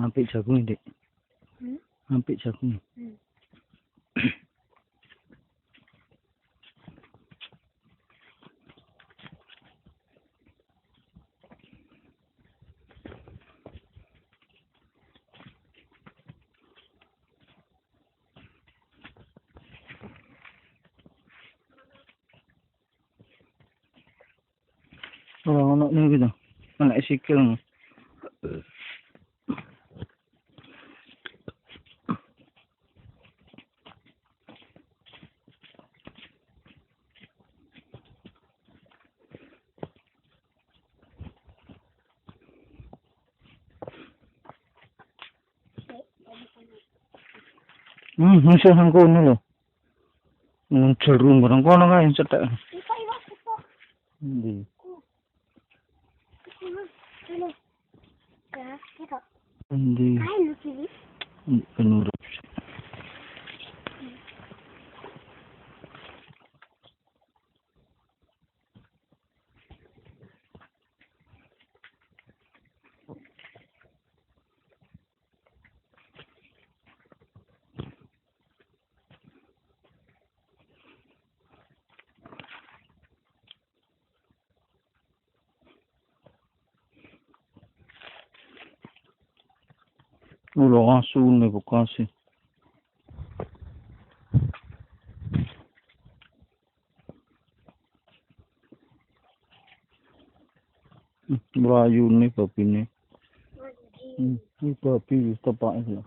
Apik jagung, Dik. Apik jagung. Ora ono niku to. Ana sikil. Masih nang kono lho. Nang jero barang kono kae cethek. Endi? Endi? Penurut. Ulo asune bekasi. Mlayune babine. Iki babi wis tepake lho.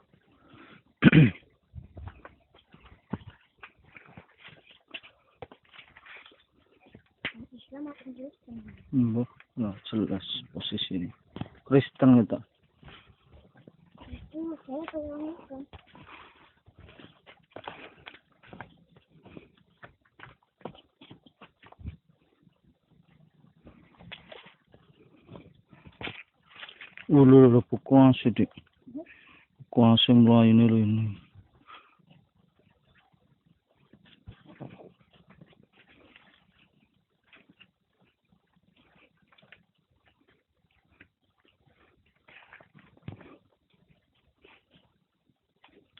Mbah, nah jelas posisine. Kristen gitu. Ulu pukuan sih, Dik. Pukuan mlayune lho ini.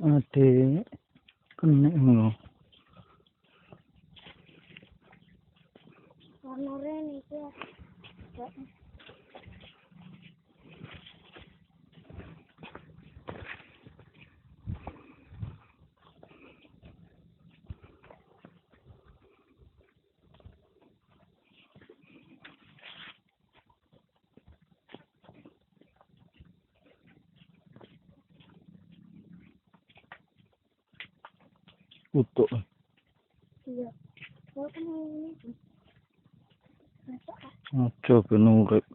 Adek kena ngono. Warnane iki. Utuk. Iya. Aja ben urip.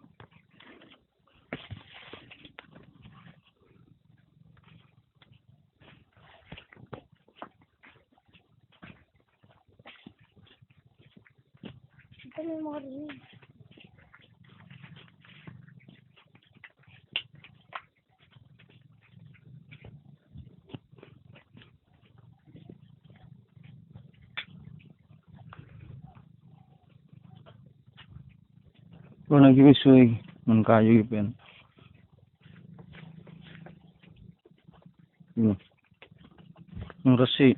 Kono iki wis suwe men kayu iki ben. Iya. Resik.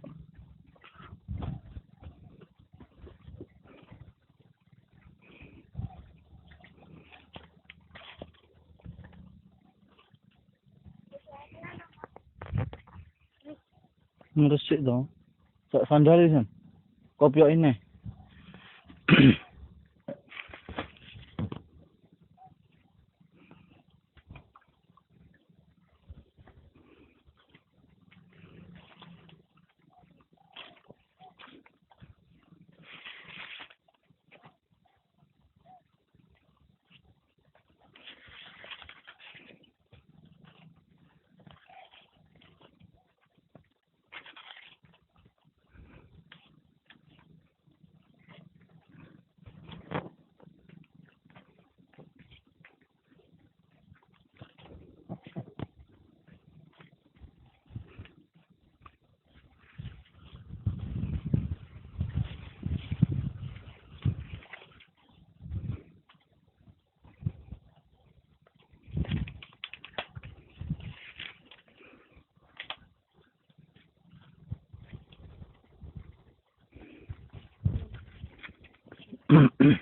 Resik to. Sak sandal iki, San. Kopiok ini. Mantap.